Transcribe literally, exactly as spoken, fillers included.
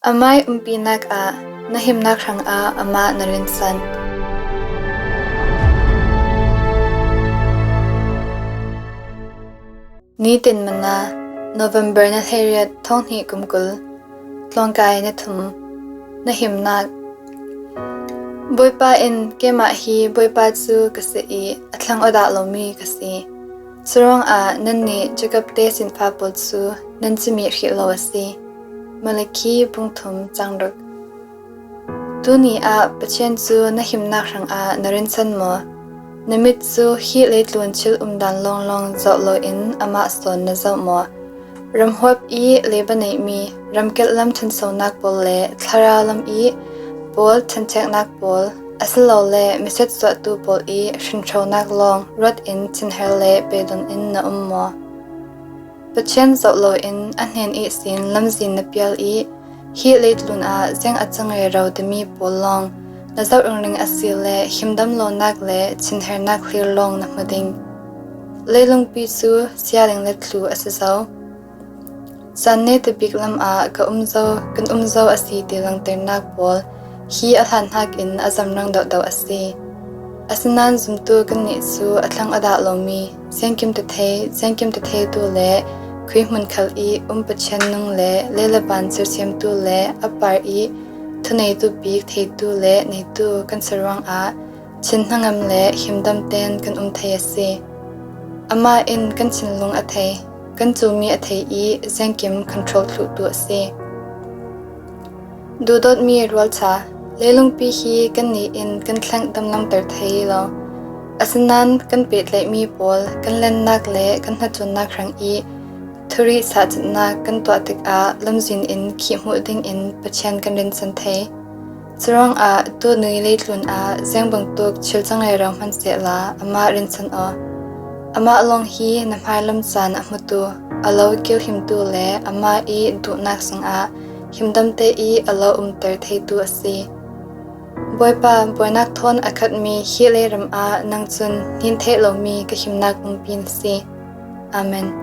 Amah ii umpinak ah na himnak hrangah amah na rinsan. Nitin Manna, November ni hleiriat, thawng hnih kum kul, tlawngkai ni thum. Na himnak. Bawipa in, "Keimah hi Bawipa cu ka si ih a thlang aw dah lomi ka si. Curuangah nannih Jakob te sinfa pawl cu nan cimih hrih lo a si." Malakhi bung thum cang ruk. Tuni ah Pathian cu na himnak hrangah na rinsan maw? Na mit cu hi leitlun thil umdan lawnglawng zoh loin amah sawn na zoh maw? Ramhuap ih leiba neihmi, ramkelh lam ṭhansonak pawl le thlarau lam ih pawl ṭhanṭheknak pawl, asilole miset suahtu pawl ih hrinhronak lawng ruat in thinher le peidon in na um maw? Pathian zoh loin a hnen ihsin lamzin na pial ih, hi leitlun ah ziang a cang rero timi pawl lawng na zoh ringring asile himdam lonak le thinhernak hlir lawng na hmu ding. Leilungpi cu sialing le tlu a si zo. Caan neta bik lam ah ka um zo, kan um zo a si ti langternak pawl hi a hlan hnakin a zamrang deuhdeuh a si. Asinain zumtu kannih cu a thlang a dah lomi, ziangkim tethei, ziangkim tetheitu le khui hmun khal ih um Pathian nung le lei le van sersiamtu le a par ih thuneitu bik theitu le neitu kan si ruangah thinhna ngam le himdam tein kan um thei a si. Amah in kan thinlung a thei, kan cumi a thei ih ziangkim kan ṭhawl thluhtu a si. Duhdawtmi rualṭha, leilungpi hi kannih in kan thlengh damlangter thei lo. Asinain kan pehtlaihmi pawl kan lennak le kan hnaṭuannak hrang ih thurih sahcitnak kan tuah tikah lamzin in khih hmuh dingin Pathian kan rinsan thei. Curuangah tuah nui leitlun ah ziang bangtuk thil cang rero hman sehla amah rinsan aw. Amah lawng hi na hmailam caan a hmutu, a lo kilhimtu le amah ih duhnak sungah himdamte ih a lo umter theitu a si. Bawipa, buainak thawn a khatmi hi leiram ah nang cun hnin theih lomi ka himnak umpi na si. Amen.